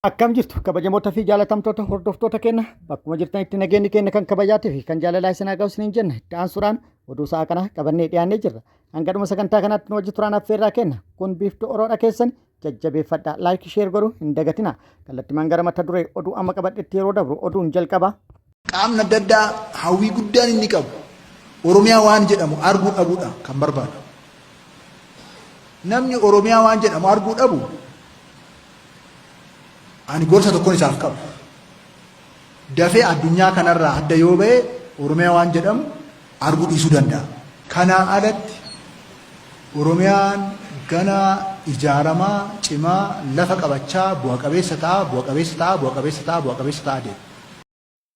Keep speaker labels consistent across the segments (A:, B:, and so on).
A: Akkam jirtu kabajamoota fi jaalatamtoota hordoftoota keenya bakkuma jirtanitti nageenyi keenya kan kabajaatii fi kan jaalalaa isin haa ga'u isiniin jenna itti aansuudhaan oduu sa'a kana qabannee dhiyaannee jirra. Hanga dhuma sagantaa kanaatti nu wajji turaan affeerraa kenna. Kun biiftuu oroodha keessan jajjabeeffadha. Laayik sheer godhuu hin dagatina. Kallattimaan gara mata duree oduu amma qabadhetti yeroo dabru oduun jalqaba.
B: Qaamni adda addaa hawwii guddaan inni qabu Oromiyaa waan jedhamu arguu dhabuudha kan barbaadu. Namni Oromiyaa waan jedhamu arguu dhabu ani gorsa tokkon isaaf qaba. Dafee addunyaa kanarraa adda yoo ba'e Oromiyaa waan jedhamu arguu dhiisuu danda'a. Kanaa alatti Oromiyaan ganaa ijaaramaa, cimaa, lafa qabachaa, bu'a qabeessa ta'aa, bu'a qabeessa ta'aa, bu'a qabeessa ta'aa, bu'a qabeessa ta'aa deema.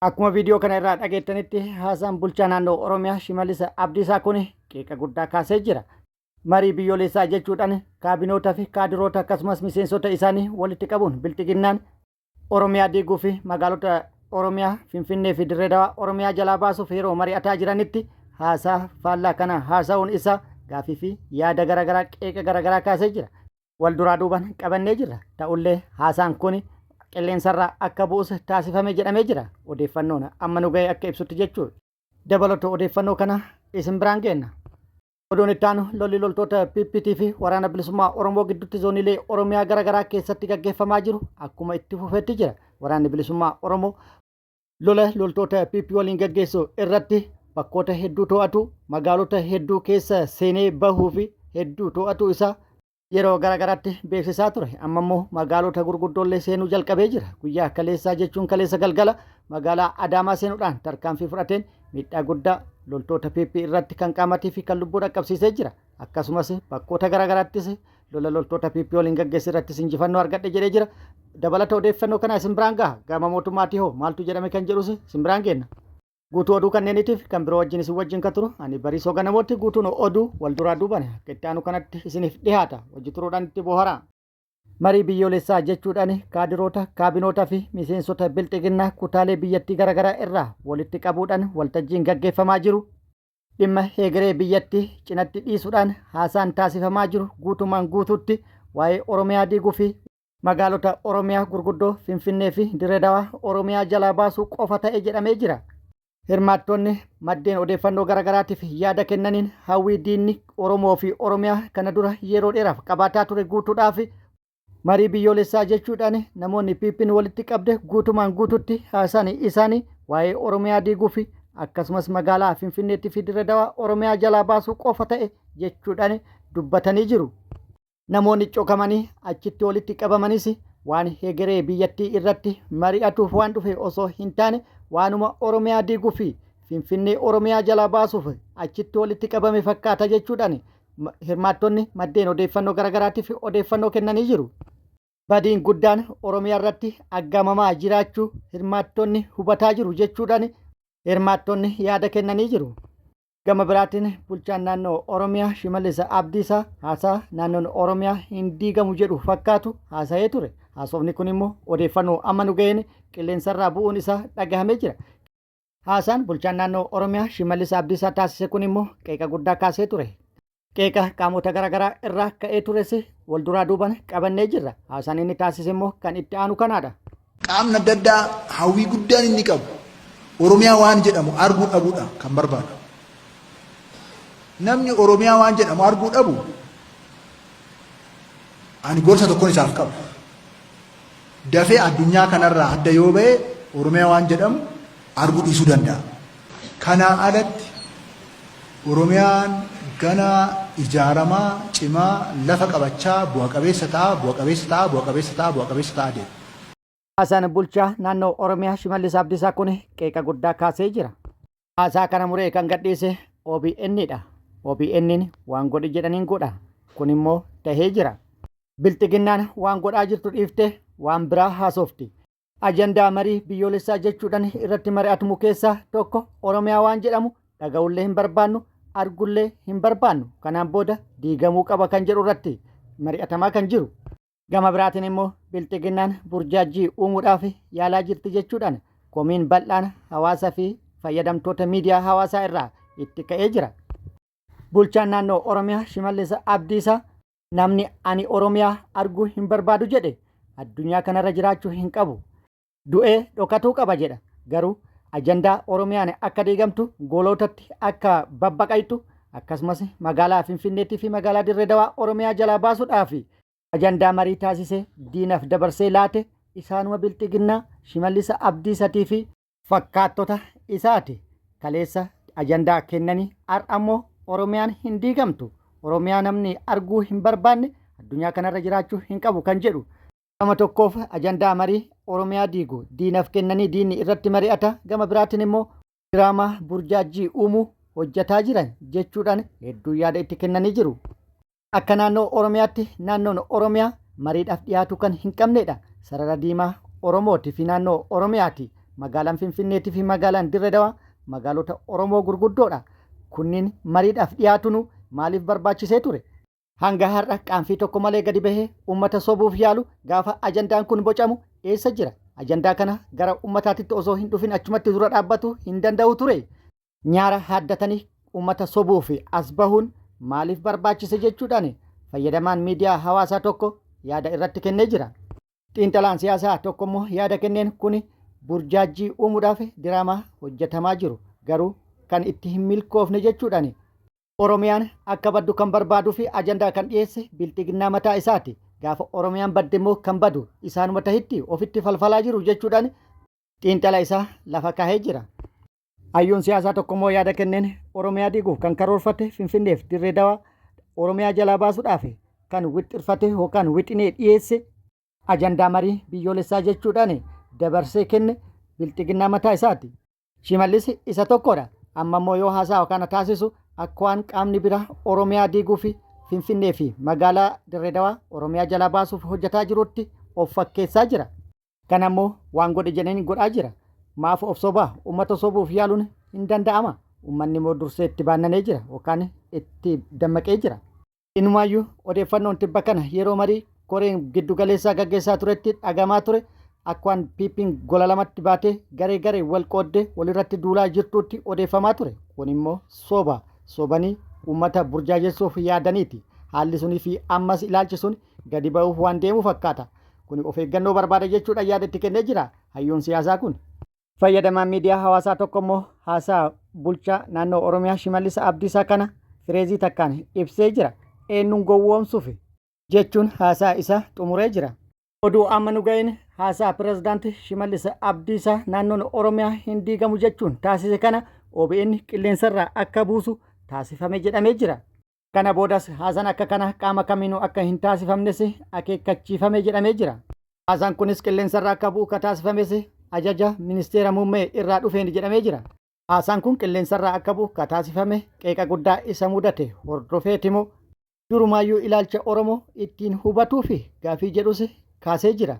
A: Akkuma viidiyoo kana irraa dhageettanitti haasaan bulchaa naannoo Oromiyaa Shimallis Abdiisaa kun qeeqa guddaa kaasee jira. Marii biyyoolessaa jechuudhaan kaabinoota fi kaadiroota akkasumas miseensota isaanii walitti qabuun bilxiginnaan Oromiyaa diiguu fi magaalota Oromiyaa Finfinnee fi Dirree Dawaa Oromiyaa jalaa baasuuf yeroo mari'ataa jiranitti haasaa faallaa kana haasa'uun isaa gaafii fi yaada garaagaraa qeeqa garaagaraa kaasee jira. Wal duraa duuban qabannee jirra. Ta'ullee haasaan kun qilleensarraa akka bu'us taasifame jedhamee jira. Odeeffannoon amma nu ga'e akka ibsutti jechuudha. Dabalata odeeffannoo kana isin biraan geenna. Oduun itti aanu lolli loltoota PPT fi Waraana Bilisummaa Oromoo gidduutti zooniilee Oromiyaa gara garaa keessatti gaggeeffamaa jiru akkuma itti fufetti jira. Waraanni Bilisummaa Oromoo lola loltoota PP waliin gaggeessu irratti bakkoota hedduu to'atu, magaalota hedduu keessa seenee bahuu fi hedduu to'atu isaa yeroo gara garaatti beeksisaa ture. Amma immoo magaalota gurguddoollee seenuu jalqabee jira. Guyyaa kaleessaa jechuun kaleessa galgala magaalaa Adaamaa seenuudhaan tarkaanfii fudhateen miidhaa guddaa loltoota PP irratti kan qaamatii fi kan lubbuu dhaqqabsiisee jira. Akkasumas bakkoota gara garaattis lola loltoota PP waliin gaggeesse irrattis injifannoo argadhe jedhee jira. Dabalata odeeffannoo kana isin biraan gaha. Gama mootummaatii hoo maaltu jedhame kan jedhus isin biraan geenna. Guutuu oduu kanneeniitiif kan biroo wajjin isin wajjin kan turu ani Bariisoo Ganamooti. Guutuun oduu wal duraa duuban akka itti aanu kanatti isiniif dhihaata. Wajji turuudhaan itti boharaa. Marii biyyoolessaa jechuudhaan kaadiroota, kaabinoota fi miseensota bilxiginnaa kutaalee biyyattii garaagaraa irraa walitti qabuudhaan waltajjiin gaggeeffamaa jiru. Dhimma heegeree biyyattii cinatti dhiisuudhaan haasaan taasifamaa jiru guutumaan guutuutti waa'ee Oromiyaa diiguu fi Magaalota Oromiyaa gurguddoo Finfinnee fi Dirree Dawaa Oromiyaa jalaa baasuu qofa ta'e jedhamee jira. Hirmaattonni maddeen odeeffannoo garaagaraatiif yaada kennaniin hawwii diinni Oromoo fi Oromiyaa kana dura yeroo dheeraaf qabaataa ture guutuudhaaf marii biyyoolessaa jechuudhaan namoonni PPn walitti qabde guutumaan guututti haasaan isaanii waa'ee Oromiyaa diiguu fi akkasumas magaalaa Finfinneetti fi Dirree Dawaa Oromiyaa jalaa baasuu qofa ta'e jechuudhaan dubbatanii jiru. Namoonni cokamanii achitti walitti qabamanis waan hegeree biyyattii irratti mari'atuuf waan dhufe osoo hin taane waanuma Oromiyaa diiguu fi Finfinnee Oromiyaa jalaa baasuuf achitti walitti qabame fakkaata jechuudhaan hirmaattonni maddeen odeeffannoo garaagaraatiif odeeffannoo kennanii jiru. Badiin guddaan Oromiyaa irratti aggaamamaa jiraachuu hirmaattonni hubataa jiru jechuudhaan hirmaattonni yaada kennanii jiru. Gama biraatiin bulchaan naannoo Oromiyaa Shimallis Abdiisaa haasaa naannoon Oromiyaa hin diigamu jedhu fakkaatu haasa'ee ture. Haasofni kun immoo odeeffannoo amma nu ga'een qilleensarraa bu'uun isaa dhagahamee jira. Haasaan bulchaan naannoo Oromiyaa Shimallis Abdiisaa taasise kun immoo qeeqa guddaa kaasee ture. Qeeqa qaamota garaagaraa irraa ka'ee tures wal duraa duuban qabannee jirra. Haasaan inni taasise immoo kan itti aanu kanaadha.
B: Qaamni adda addaa hawwii guddaan inni qabu Oromiyaa waan jedhamu arguu dhabuudha kan barbaadu. Namni Oromiyaa waan jedhamu arguu dhabu ani gorsa tokkon isaaf qaba. Dafee addunyaa kanarraa adda yoo ba'e Oromiyaa waan jedhamu arguu dhiisuu danda'a. Kanaa alatti Oromiyaan ganaa ijaaramaa, cimaa, lafa qabachaa, bu'a qabeessa ta'aa, bu'a qabeessa ta'aa, bu'a qabeessa ta'aa, bu'a qabeessa ta'aa deema.
A: Haasaan bulchaa naannoo Oromiyaa Shimallis Abdiisaa kun qeeqa guddaa kaasee jira. Haasaa kana muree kan gadhiise OBN dha. OBN'n waan godhi jedhaniin godha. Kun immoo tahee jira. Bilxiginnaan waan godhaa jirtu dhiiftee waan biraa haasofti. Ajandaa marii biyyoolessaa jechuudhaan irratti mari'atmu keessaa tokko Oromiyaa waan jedhamu dhaga'ullee hin barbaannu, argullee hin barbaannu. Kanaan booda diigamuu qaba kan jedhu irratti mari'atamaa kan jiru. Gama biraatiin immoo bilxiginnaan burjaajjii uumuudhaaf yaalaa jirti jechuudhaan komiin bal'aan hawaasa fi fayyadamtoota miidiyaa hawaasaa irraa itti ka'ee jira. Bulchaan naannoo Oromiyaa Shimallis Abdiisaa namni ani Oromiyaa arguu hin barbaadu jedhe addunyaa kanarra jiraachuu hin qabu. Du'ee dhokatuu qaba jedha. Garuu ajandaa Oromiyaan akka diigamtu, golootatti akka babbaqaytu, akkasumas magaalaa Finfinneetii fi magaalaa Dirree Dawaa Oromiyaa jalaa baasuudhaaf ajandaa marii taasisee diinaf dabarsee laate isaanuma Bilxiginnaa Shimallisa Abdiisatii fi fakkaattota isaati. Kaleessa ajandaa kennanii har'a ammoo Oromiyaan hin diigamtu, Oromiyaa namni arguu hin barbaanne addunyaa kanarra jiraachuu hin qabu kan jedhu. Gama tokkoof ajandaa marii Oromiyaa diigu diinaf kennanii diinni irratti mari'ata, gama biraatiin immoo diraamaa burjaajjii uumuu hojjataa jiran jechuudhaan hedduu yaada itti kennanii jiru. Akka naannoo Oromiyaatti naannoon Oromiyaa mariidhaaf dhiyaatuu kan hin qabneedha. Sarara diimaa Oromooti fi naannoo Oromiyaati. Magaalaan Finfinneetii fi magaalaan Dirre Dawaa magaalota Oromoo gurguddoodha. Kunniin mariidhaaf dhiyaatunu maaliif barbaachisee ture? Hanga har'a qaanfii tokko malee gadi bahee uummata sobuuf yaalu gaafa ajandaan kun bocamu eessa jira? Ajandaa kana gara uummataatitti osoo hin dhufin achumatti dura dhaabbatu hin danda'u ture. Nyaara haaddatanii uummata sobuuf as bahuun maaliif barbaachise jechuudhaan fayyadamaan miidiyaa hawaasaa tokko yaada irratti kennee jira. Xiinxalaan siyaasaa tokko immoo yaada kenneen kuni burjaajjii uumuudhaaf diraamaa hojjetamaa jiru garuu kan itti hin milkoofne jechuudhaan Oromiyaan akka baddu kan barbaaduu fi ajandaa kan dhiyeesse Bilxiginnaa mataa isaati. Gaafa Oromiyaan badde immoo kan badu isaanuma tahitti ofitti falfalaa jiru jechuudhaan xiinxala isaa lafa kaahee jira. Hayyuun siyaasaa tokko immoo yaada kenneen Oromiyaa diiguuf kan karoorfate Finfinneef Dirree Dawaa Oromiyaa jalaa baasuudhaaf kan wixxirfate yookaan wixinee dhiyeesse ajandaa marii biyyoolessaa jechuudhaan dabarsee kenne Bilxiginnaa mataa isaati. Shimallis isa tokkodha. Amma immoo yoo haasaa kana taasisu akka waan qaamni biraa Oromiyaa diiguu fi Finfinnee fi magaalaa Dirree Dawaa Oromiyaa jalaa baasuuf hojjetaa jirutti of fakkeessaa jira. Kana immoo waan godhe jedhanii godhaa jira. Maaf of sobaa? Uummata sobuuf yaaluun hin danda'ama. Uummanni immoo dursee itti baannanee jira yookaan itti dammaqee jira. Inumaayyuu odeeffannoon tibba kana yeroo marii koreen giddu galeessaa gaggeessaa turetti dhagamaa ture akka waan PPn gola lamatti baatee garee garee wal qooddee walirratti duulaa jirtuutti odeeffamaa ture. Kun immoo soba. Sobanii uummata burjaajessuuf yaadaniiti. Haalli sunii fi ammas ilaalchi sun gadi ba'uuf waan deemu fakkaata. Kuni of eeggannoo barbaada jechuudhaan yaada itti kennee jira hayyuun siyaasaa kun. Fayyadamaan miidiyaa hawaasaa tokko immoo haasaa bulchaa naannoo Oromiyaa Shimallis Abdiisaa kana fireezii takkaan ibsee jira. Eenyuun gowwoomsuuf jechuun haasaa isaa xumuree jira. Oduu amma nu ga'een haasaa pirezidaanti Shimallis Abdiisaa naannoon Oromiyaa hin diigamu jechuun taasise kana OBN qilleensarraa akka buusu taasifame jedhamee jira. Kana boodas haasaan akka kanaa qaama kamiinuu akka hin taasifamnes akeekkachiifame jedhamee jira. Haasaan kunis qilleensarra akka bu'u ka taasifames ajaja ministeera muummee irraa dhufeen jedhamee jira. Haasaan kun qilleensarraa akka bu'u ka taasifame qeeqa guddaa isa mudate hordofeeti moo durumaayyuu ilaalcha Oromoo ittiin hubatuufi gaafii jedhus kaasee jira.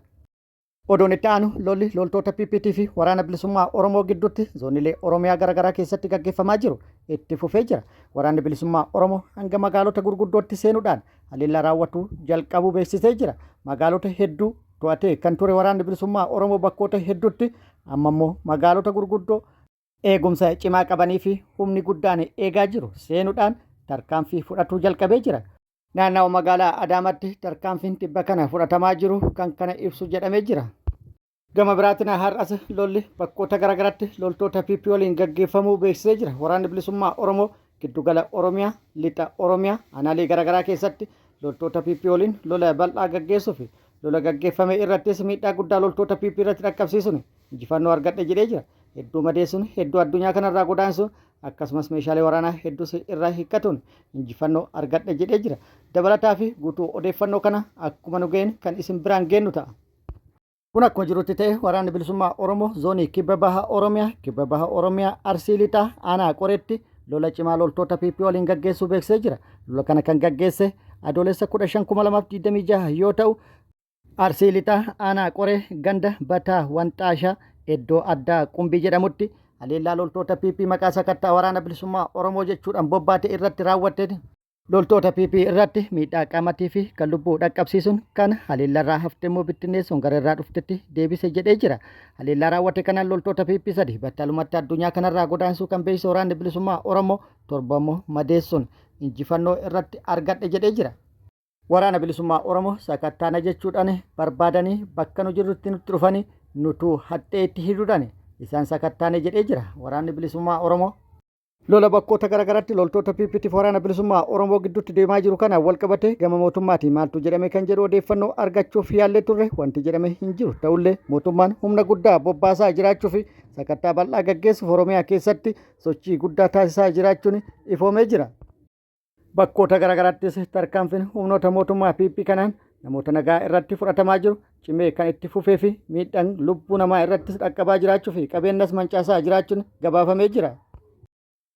A: Oduun itti aanu lolli loltoota PPT fi Waraana Bilisummaa Oromoo gidduutti zoonilee Oromiyaa garaagaraa keessatti gaggeeffamaa jiru itti fufee jira. Waraanni Bilisummaa Oromoo hanga magaalota gurguddootti seenuudhaan haleellaa raawwatuu jalqabuu beeksisee jira. Magaalota hedduu to'atee kan ture Waraanni Bilisummaa Oromoo bakkoota hedduutti amma immoo magaalota gurguddoo eegumsa cimaa qabanii fi humni guddaan eegaa jiru seenuudhaan tarkaanfii fudhatuu jalqabee jira. Naannawa magaalaa Adaamaatti tarkaanfiin tibba kana fudhatamaa jiru kan kana ibsu jedhamee jira. Gama biraatiin har'as lolli bakkoota garaagaraatti loltoota PP waliin gaggeeffamuu beeksisee jira. Waraanni Bilisummaa Oromoo giddugala Oromiyaa, lixa Oromiyaa, aanaalee garaagaraa keessatti loltoota PP waliin lola bal'aa gaggeessuu fi lola gaggeeffame irrattis miidhaa guddaa loltoota PP irratti dhaqqabsiisuun injifannoo argadhe jedhee jira. Hedduu madeessuun, hedduu addunyaa kanarraa godaansuun akkasumas meeshaalee waraanaa hedduus irraa hiikkatuun injifannoo argadhe jedhee jira. Dabalataa fi guutuu odeeffannoo kana akkuma nu ga'een kan isin biraan geennu ta'a. Kun akkuma jirutti ta'e Waraanni Bilisummaa Oromoo zoonii Kibba Baha Oromiyaa, Kibba Baha Oromiyaa Arsii Lixaa Aanaa Qoreetti lola cimaa loltoota PP waliin gaggeessuu beeksisee jira. Lola kana kan gaggeesse Adoolessa 15,2026 yoo ta'u, Arsii Lixaa Aanaa Qoree ganda Bataa Wanxaashaa iddoo addaa Qumbii jedhamutti haleellaa loltoota PP maqaa sakattaa Waraana Bilisummaa Oromoo jechuudhaan bobbaate irratti raawwatteen loltoota PP irratti miidhaa qaamatii fi kan lubbuu dhaqqabsiisuun kan haleellarraa hafte immoo bittinneessuun gara irraa dhuftetti deebise jedhee jira. Haleellaa raawwate kanaan loltoota PP sadi battalumatti addunyaa kanarraa godaansuu kan beeksise Waraanni Bilisummaa Oromoo torba immoo madeessuun injifannoo irratti argadhe jedhee jira. Waraana Bilisummaa Oromoo sakattaana jechuudhaan barbaadanii bakka nu jirrutti nutti dhufanii nutuu haxxee itti hidhuudhaan isaan sakattaane jedhee jira Waraanni Bilisummaa Oromoo. Lola bakkoota garaagaraatti loltoota PPTf Waraana Bilisummaa Oromoo gidduutti deemaa jiru kanaan walqabatee gama mootummaatiin maaltu jedhame kan jedhu odeeffannoo argachuuf yaallee turre wanti jedhame hin jiru. Ta'ullee mootummaan humna guddaa bobbaasaa jiraachuu fi sakattaa bal'aa gaggeessuuf Oromiyaa keessatti sochii guddaa taasisaa jiraachuun ifoomee jira. Bakkoota garaagaraattis tarkaanfiin humnoota mootummaa PP kanaan namoota nagaa irratti fudhatamaa jiru cimee kan itti fufee fi miidhaan lubbuu namaa irrattis dhaqqabaa jiraachuu fi qabeenyas mancaasaa jiraachuun gabaafamee jira.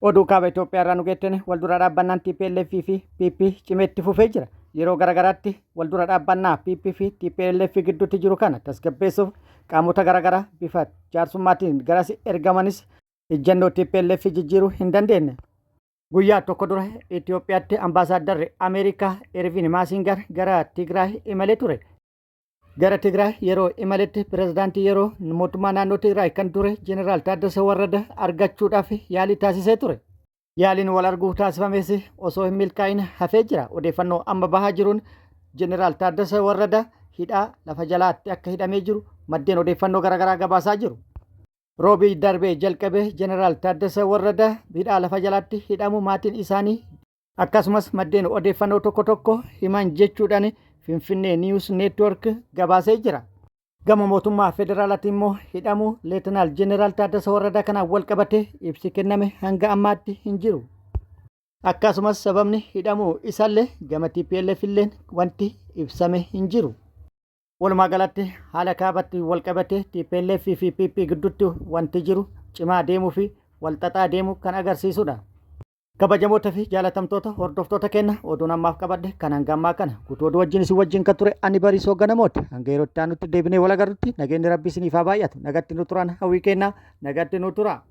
A: Oduu kaaba Itoophiyaa irraa nu geettene wal dura dhaabbannaan TPLF fi PP cimee itti fufee jira. Yeroo garaagaraatti wal dura dhaabbannaa PP fi TPLF gidduutti jiru kana tasgabbeessuuf qaamota garaagaraa bifa jaarsummaatiin garas ergamanis ejjennoo TPLF jijjiiruu hin dandeenye. Guyyaa tokko dura Itoophiyaatti ambaasaaddarri Ameerikaa Ervin Maasingar gara Tigraay imalee ture. Gara Tigraay yeroo imaletti pirezidaantii yeroo mootummaa naannoo Tigraay kan ture Jeneraal Taaddasa Warrada argachuudhaaf yaalii taasisee ture. Yaaliin wal arguu taasifames osoo hin milkaa'in hafee jira. Odeeffannoo amma bahaa jiruun Jeneraal Taaddasa Warrada hidhaa lafa jalaatti akka hidhamee jiru maddeen odeeffannoo garaagaraa gabaasaa jiru. Roobii darbee jalqabee Jeneraal Taaddasa Warrada hidhaa lafa jalaatti hidhamuu maatiin isaanii akkasumas maddeen odeeffannoo tokko tokko himan jechuudhaan Finfinnee News Network gabaasee jira. Gama mootummaa federaalaatiin immoo hidhamuu Leetanaal Jeneraal Taaddasa Warradaa kanaan wal qabatee ibsi kenname hanga ammaatti hin jiru. Akkasumas sababni hidhamuu isaallee gama TPLF illeen wanti ibsame hin jiru. Walumaa galatti haala kaabatti wal qabatee TPLF fi PP gidduutti wanti jiru cimaa deemuu fi wal xaxaa deemuu kan agarsiisudha. Kabajamoota fi jaalatamtoota hordoftoota keenya oduun ammaaf qabadhe kan hanga ammaa kana guutuu oduu wajjin isin wajjin kan ture ani Bariisoo Ganamooti. Hanga yeroo itti aanutti deebinee wal agarrutti nageenyi Rabbi isiniif haa baay'atu. Nagatti nu turaan hawwii keenna nagatti nu tura.